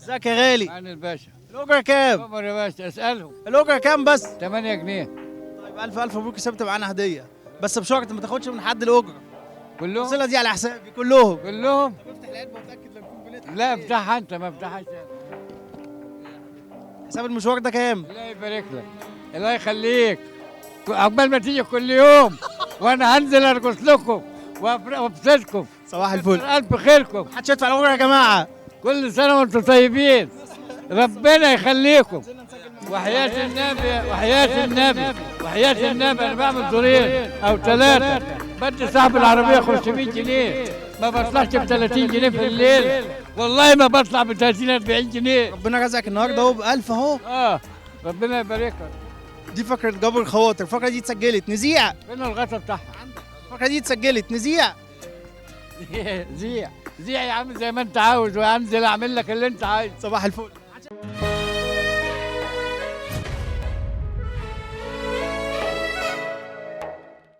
ازيك يا غالي؟ عن الباشا. الاجرة كام؟ عمر يا باشا اسالهم. الاجرة كام بس؟ 8 جنيه. طيب الف الف مبروك، كسبت معانا هديه، بس بشرط ما تاخدش من حد الاجرة. كلهم؟ السلة دي على حسابي كلهم. كلهم؟ طب افتح العلبة واتاكد لو يكون بنضحك. لا افتحها انت، ما افتحهاش. حساب المشوار ده كام؟ الله يبارك لك، الله يخليك، عقبال ما تيجي كل يوم وانا هنزل ارقص لكم وابسطكم. صباح الفل. الف خيركم. محدش يدفع الاجرة يا جماعة. كل سنة وانتم طيبين، ربنا يخليكم. وحياة النبي، وحياة النبي، وحياة النبي، انا بعمل دورين او 3، بدي صاحب العربية 500 جنيه، ما بطلعش ب 30 جنيه في الليل، والله ما بطلع ب 30 40 جنيه. ربنا رزقك النهارده اهو ب 1000 اهو. ربنا يبارك لك. دي فقرة جبر الخواطر، الفقرة دي اتسجلت نذيع. فين الغطا بتاعها؟ الفقرة دي اتسجلت نذيع. زيع زيع يا عم زي ما انت عاوز، وانزل اعمل لك اللي انت عايزه. صباح الفل.